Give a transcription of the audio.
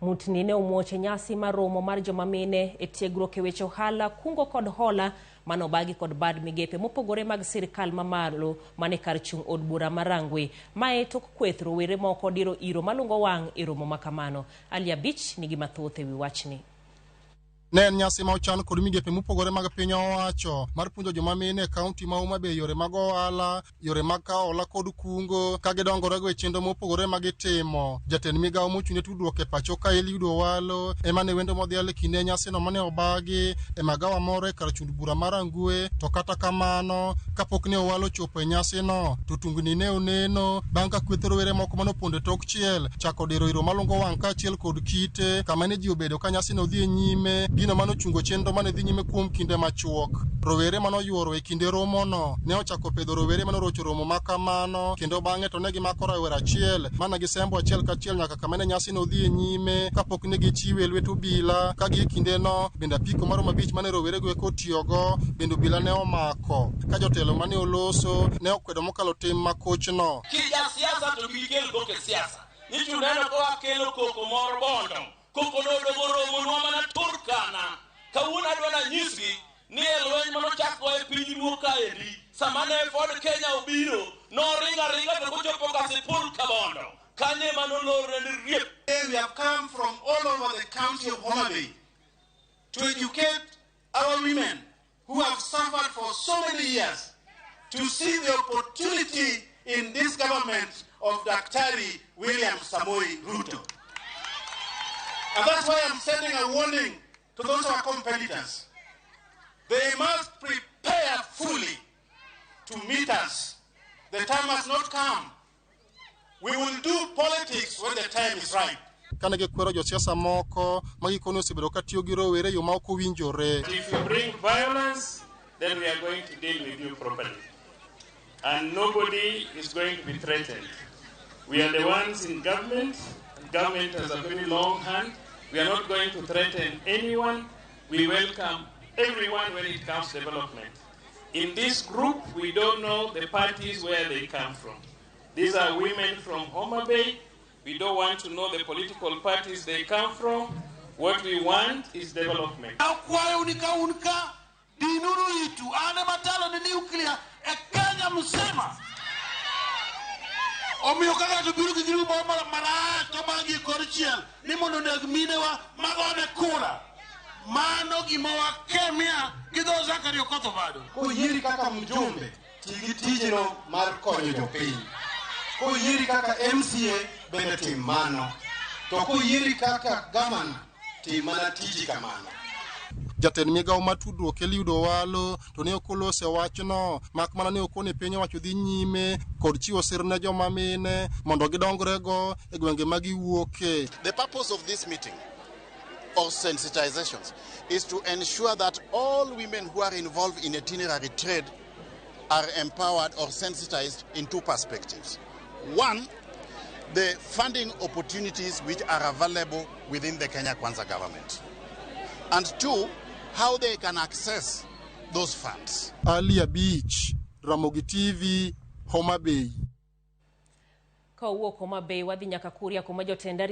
Mutni ne omuoch e nyasi mar romo mar joma mine e tiegruok e weche ohala, kungo kod hola mane obagi kod bad migepe mopogore mag sirkal mamalo mane kar chung' od bura ma Rangwe. Mae tok kweth rowere moko diro iro malungo wang' e romo makamano. Ali Abich nigi mathoth e wi wachni. Ne en nyasi ma ochan kod migepe mopogore mag piny owacho mar puonjo joma mine e kaunti ma Homa Bay yore mag ohala, yore mag kawo hola kod kungo ka gidongorego e chenro mopogore ma gitimo. Jatend migawo mochung' ne tudruok e pacho ka Eliud Owalo ema ne wendo modhial e kinde nyasino mane obagi e magawa moro e kar chund bura mar Rangwe. To kata kamano, kapok ne Owalo ochopo e nyasino, to tungni ne oneno bang' ka kweth rowere moko mane opondo e tok chiel chako diro iro malungo wang' kaachiel kod kite kama ne ji obedo ka nyasino dhi e nyime, gino mane ochungo chenro mane dhi nyime kuom kinde machuok. Rowere mane oyuoro e kinde romono ne ochako pedho rowere mane orocho romo ma kamano, kendo bang'e to ne gimako rawera achiel mane gisembo achiel kachiel nyaka kama ne nyasino dhi e nyime kapok ne gichiwe e lwet obila. Ka gi e kindeno bende apiko maromo 5 mane rowerego eko otiyogo bende obila ne omako, ka jotelo mane oloso ne okwedo mokalo tim makochno. Kija siasa to kik ikel koko e siasa. Nyicha uneno ka wakelo koko moro Bondo. Koko no odogo romonwa mana Turkana. Kawuono adwa nanyisgi ni e lweny manochak go e piny Luo kaendi, sama ne Ford Kenya obiro, noringo aringa to kochopo Kasipul Kabondo. Kanyo ema nolorne ni riep. We have come from all over the county of Homa Bay to educate our women who have suffered for so many years to see the opportunity in this government of Daktari William Samoei Ruto. And that's why I'm sending a warning to those who are competitors. They must prepare fully to meet us. The time has not come. We will do politics when the time is right. Kane gikwero josiasa moko ma gikone osebedo ka tiyo gi rowere e yo ma ok owinjore. If you bring violence, then we are going to deal with you properly. And nobody is going to be threatened. We are the ones in government. Government has a very long hand. We are not going to threaten anyone. We welcome everyone when it comes to development. In this group, we don't know the parties where they come from. These are women from Homa Bay. We don't want to know the political parties they come from. What we want is development. Akwayo ni ka un ka dinuru itu an ema telo ni nuclear e Kenya mzima. Omiyo ka ng'ato biro gi gimoro marach to magi kor chiel ni mondo oneg minewa magone kura. Mano gima wakemia gi dho Zachary Okoth Obado. Koyieri kaka mjumbe, ti gi tijno mar konyo jopiny. Koyieri kaka MCA bende tim mano. To koyieri kaka gavana, tim mana tiji kamano. Jatend migawo mar tudruok Eliud Owalo to ne ok olose wachno, mak mana ne okone piny owacho dhi nyime kod chiwo sir ne joma mine mondo gidongrego e gwenge ma giwuoke. The purpose of this meeting or sensitizations is to ensure that all women who are involved in itinerary trade are empowered or sensitized in two perspectives. One, the funding opportunities which are available within the Kenya Kwanza government. And two, how they can access those funds. Ali Abich, Ramogi TV, Homa Bay. Ka owuok Homa Bay wadhi nyaka Kuria kuma jotend